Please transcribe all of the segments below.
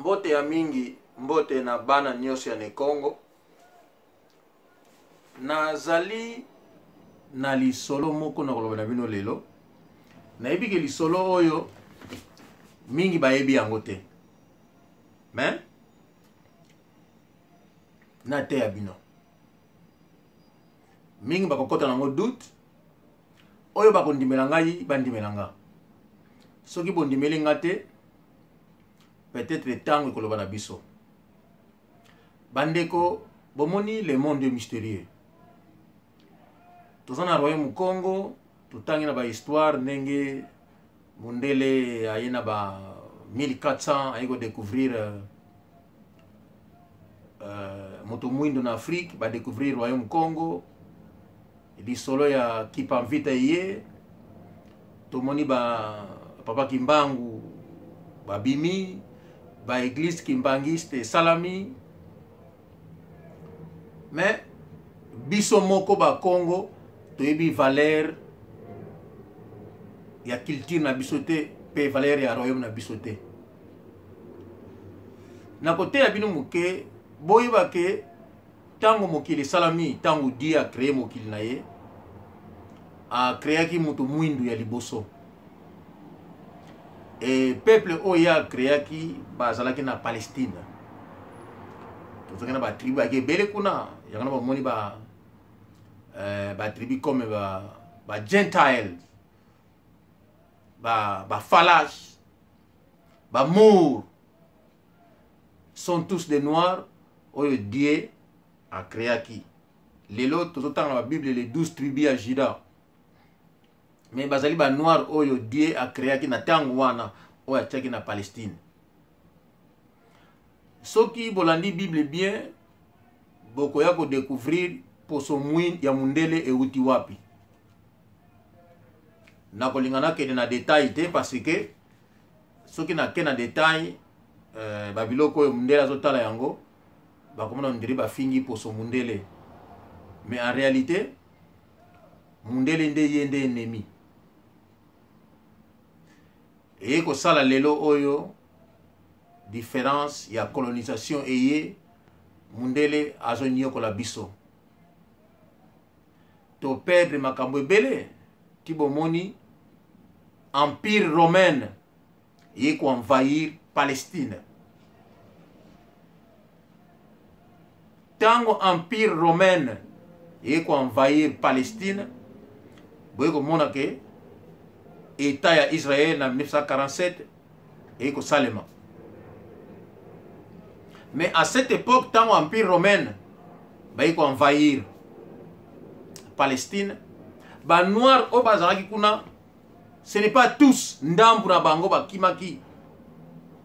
Mbote ya mingi, mbote na bana nyonso ya Nekongo. Nazali na lisolo moko na koloba na bino lelo. Nayebi ke lisolo oyo mingi bayebi yango te. Mais nateya bino. Mingi bakokota nango doute. Oyo bakondimela ngai bandimela nga. Soki bondimeli nga te, peut-être ntango ekoloba na biso. Bandeko, bomoni le monde est mystérieux. Toza na royaume Congo, totangi na ba histoire ndenge mundele aye na ba 1400 aye kodécouvrir moto mwindo na Afrique, badécouvrir royaume Congo. Lisolo ya Kipamvita eye, tomoni ba papa Kimbangu babimi, ba église kimbangiste esalami. Mais biso moko ba Congo toyebi valeur ya culture na biso te, pe valeur ya royaume na biso te. Na koteya bino moke, boyeba ke ntango mokili esalami, ntango Dieu a créé mokili na ye, a créaki moto mwindu ya liboso. E peuple oyo ye a créaki bazalaki na Palestine. Tozalaki na ba tribu yaki ebele kuna, yango na bamoni ba tribu comme ba Gentiles, ba Falash, ba Moors, sont tous des noirs oyo Dieu a créaki. Lelo tozotanga ba Bible les 12 tribus ya Juda. Mais bazali ba noirs oyo Dieu a créaki na tango wana oyo atiaki na Palestine. Soki bolandi Bible bien, bokoya ko découvrir poso mwin ya mundele euti wapi. Nakolinga nakende na détail te parce que soki nake na détail, ba biloko oyo mundele azotala yango, bakomona ndiri bafingi poso mundele. Mais en réalité mundele nde ye nde ennemi. Eye kosala lelo oyo différence ya colonisation eye mundele azonyokola biso. To perdre makambo ebele ti bomoni empire romaine eye ko envahir Palestine. Tango empire romaine eye ko envahir Palestine, boye komona ke état ya Israël na 1947 eye kosalema. Mais à cette époque, tango empire romaine baye ko envahir Palestine, ba noirs oyo bazalaki kuna, ce n'est pas tous, ndambu na bango bakimaki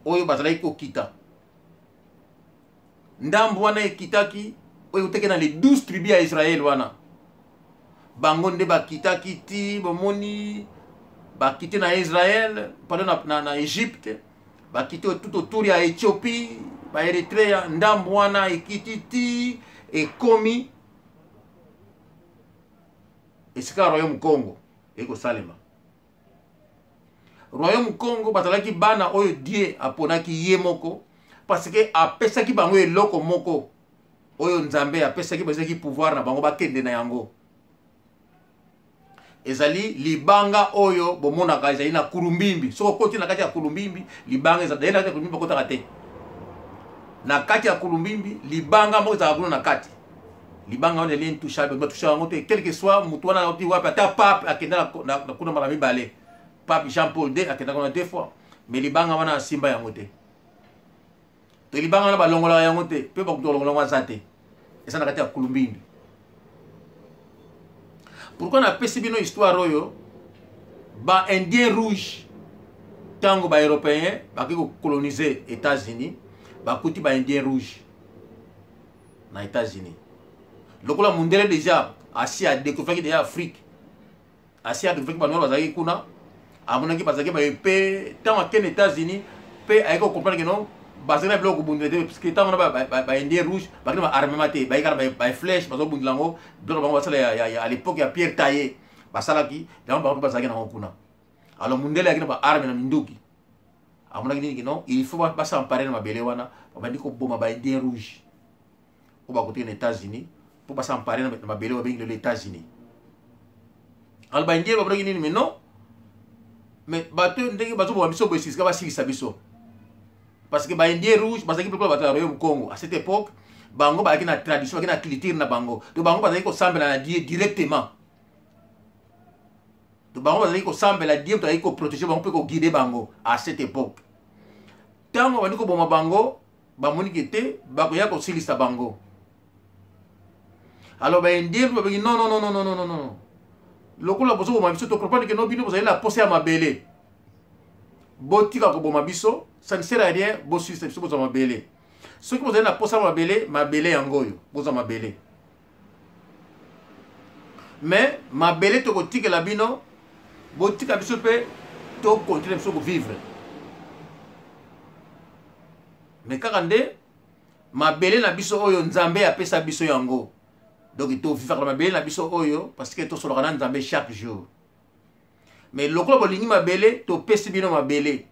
oyo bazalaki kokita. Ndambu wana ekitaki oyo ekutaki na les 12 tribus ya Israël wana. Bango nde bakitaki ti bomoni bakiti na Israël, pardon, na Égypte, bakiti tout autour ya Éthiopie, ba Eritrea, ndambu wana ekiti ti ekomi esika ya royaume Congo ekosalema. Royaume Congo bazalaki bana oyo Dieu aponaki ye moko parce que apesaki bango eloko moko oyo Nzambe apesaki, bazalaki pouvoir na bango bakende na yango. Ezali libanga oyo bomonaka ezali na Kulumbimbi. Soki okoti na kati ya Kulumbimbi, libanga ezali na kati ya Kulumbimbi, bakotaka te. Na kati ya Kulumbimbi, libanga moko ezalaka kuna na kati. Libanga wana ezali intouchable, batouchaka yango te. Quel que soit motu wana auti wapi, ata pape akenda na kuna mbala mibale. Pape Jean-Paul II akenda kuna 2 fois. Mais libanga wana asimba yango te. To libanga wana balongolaka yango te, pe bakutu balongola yango aza te. Eza na kati ya Kulumbimbi. Pourquoi napesi bino histoire oyo? Ba Indiens rouges, tango ba Européens baki kocoloniser États-Unis, bakuti ba Indiens rouges na États-Unis. Lokola mundele déjà asi a découvert déjà Afrique, asi a découvert ba noirs bazalaki kuna, amonaki bazalaki ba épée, tango akende États-Unis pe ayaki ko comprendre que non, bazalaki na biloko kobundela te, parce que tango wana ba Indiens rouges bakende ba armement te, bayaki kaka na ba flèche bazobundela yango, biloko bango basala à l'époque ya Pierre Taillé basalaki yango, bango mpe bazalaki nango kuna. Alors mundele ayaki na ba arme na minduki. Amonaki nini? Non, il faut bas'emparer na mabele wana. Babandi koboma baindien rouge oyo bakotaki na États-Unis mpo bas'emparer na mabele oyo babengi lelo États-Unis. Alors baindien bamonaki nini? Mais non, mais bato ndenge bazoboma biso boye, sisika basilisa biso, parce que baindien rouge bazalaki mpe bato ya royaume Congo. À cette époque, bango bazalaki na tradition, bazalaki na culture na bango. Donc bango bazalaki kosambela na Dieu directement. Donc bango bazalaki kosambela Dieu, moto azalaki koprotéger bango mpe koguider bango. À cette époque, ntango babandi koboma bango, bamoniki te bakoya kosilisa bango. Alors baindien mpe babengi: non, non, non, non, non, non, non, lokola bozoboma biso, tocomprendre que non, bino bozali na posa ya mabele. Botika koboma biso, ça ne sert à rien. Bosilisa biso, bozwa mabele. Soki bozali na posa ya mabele, mabele yango oyo, bozwa mabele. Mais mabele tokotikela bino, botika biso mpe tocontinuer biso kovivre. Mais kaka nde mabele na biso oyo Nzambe apesa biso yango, donc tovivaka na mabele na biso oyo parce que tosolaka na Nzambe chaque jour. Mais lokola bolingi mabele, topesi bino mabele,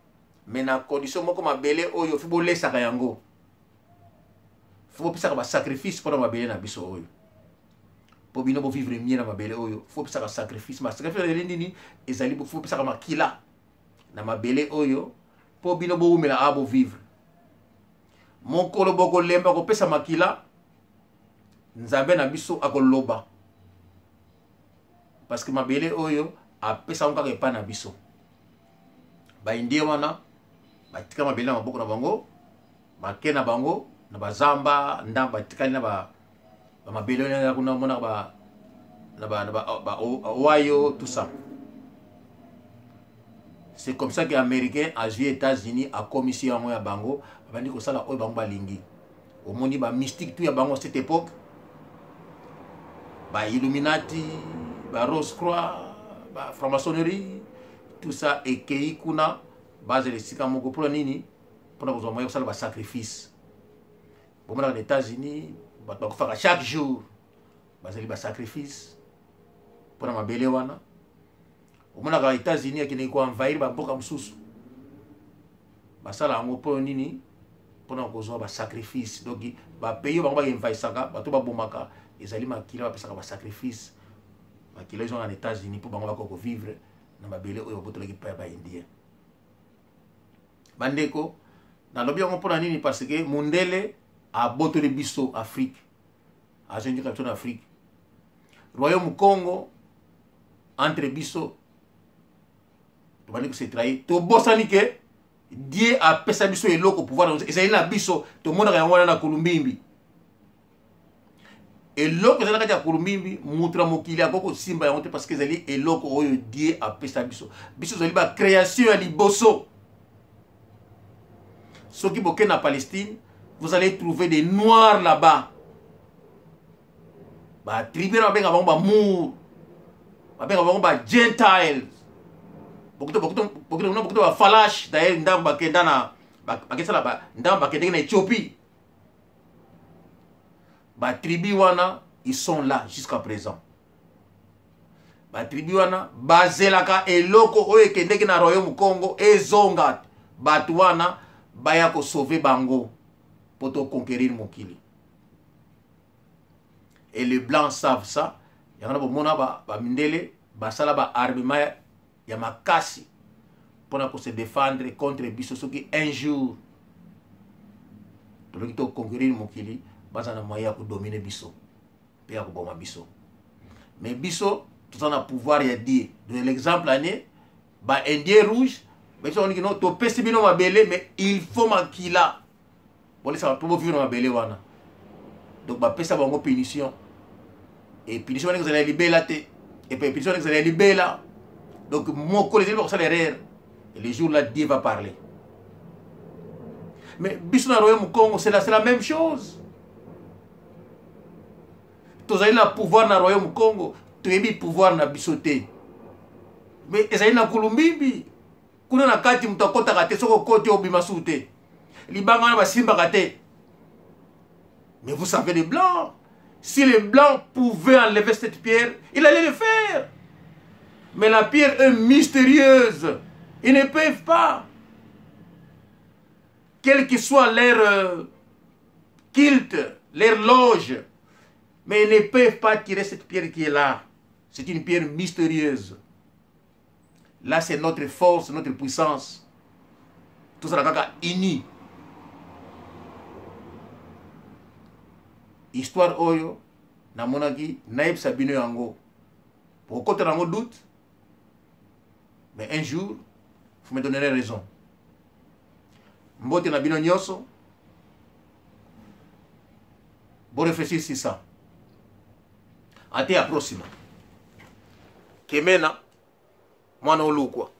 mais na condition moko: mabele oyo faut bolesaka yango, faut bopesaka basacrifice mpona mabele na biso oyo. Mpo bino bovivre mieux na mabele oyo, faut bopesaka sacrifice. Masacrifice ezali nini? Ezali faut bopesaka makila na mabele oyo mpo bino bowumela awa, bovivre. Mokolo bokolemba kopesa makila, Nzambe na biso akoloba, parce que mabele oyo apesa kaka epai na biso. Baindie wana batika mabele na maboko na bango, bake na bango na bazamba. Ndambo batikali na bamabele oyo kuna, monaka na ba Ohio, tout ça. C'est comme ça que Américain azwi États-Unis, akomisi yango ya bango. Babandi kosala oyo bango balingi. Omoni bamystique tout ya bango cette époque, bailluminati, barose croix, bafranc-maçonnerie, tout ça ekei kuna. Bazala esika moko mpona nini? Mpona kozwa moyen kosala basacrifice. Bomonaka na États-Unis, bato bakufaka chaque jour, bazali basacrifice mpona mabele wana. Omonaka États-Unis akendeki koenvahir bamboka mosusu, basala yango mpo nini? Mpona kozwa basacrifice. Donc bapays oyo bango baenvahissaka, bato babomaka, ezali makila bapesaka basacrifice. Makila ezonga na États-Unis mpo bango bakoka kovivre na mabele oyo babotolaki mpa ya baindien. Bandeko, nalobi yango mpona nini? Parce que mundele abotoli biso Afrique, azongika biso na Afrique, royaume Congo. Entre biso tobandi kose trahir, tobosani que Dieu apesa biso eloko, pouvoir ezali na biso. Tomonaka yango wana na Kulumbimbi. Eloko ezali na kati ya Kulumbimbi, mutu na mokili akoki kosimba yango te, parce que ezali eloko oyo Dieu apesa biso. Biso ezali bacréation ya liboso. Soki boke na Palestine, vous allez trouver des Noirs là-bas. Batribu na babenga bango bamour, babenga bango bagentiles. Bokuta bafalash. D'ailleurs, ndambo bakenda na bakesala, ndambo bakendeki na Éthiopie. Batribu wana, ils sont là jusqu'à présent. Batribu wana bazelaka eloko oyo ekendeki na royaume Congo ezonga, bato wana baya kosauver bango mpo toconquérir mokili. Et les Blancs savent ça. Yango na bomona bamindele basala baarmement ya makasi mpona kose défendre contre biso. Soki un jour toloki toconquérir mokili, baza na moyen ya kodominer biso mpe ya koboma biso. Mais biso toza na pouvoir ya Dieu. De l'exemple ane baindien rouge, biso oniki no, topesi bino mabele, mais il faut makila bolesaka mpo bovivre na mabele wana. Donc bapesa bango punition, et punition wana ezala ya libela te, et puis punition wana ezala ya libela. Donc mokolo ezali bakosala erreur, et le jour là Dieu va parler. Mais biso na royaume Congo, c'est la même chose. Tozali na pouvoir na royaume Congo, toyebi pouvoir na biso te, mais ezali na Kulumbimbi kuna na kati. Moto akɔtaka te. Soki okoti, obima su te. Libanga wana basimbaka te. Mais vous savez, les Blancs, si les Blancs pouvaient enlever cette pierre, il allait le faire. Mais la pierre est mystérieuse, ils ne peuvent pas. Quel que soit leur culte, leur loge, mais ils ne peuvent pas tirer cette pierre qui est là. C'est une pierre mystérieuse. Là, c'est notre force, notre puissance. Tout ça, kaka uni. Histoire oyo, namonaki, nayebisa bino yango. Bokota nango doute, mais un jour, vous me donnerez raison. Mbote na bino nyonso, boréfléchir sur ça. Até a próxima. Kemena, mwana olukwa.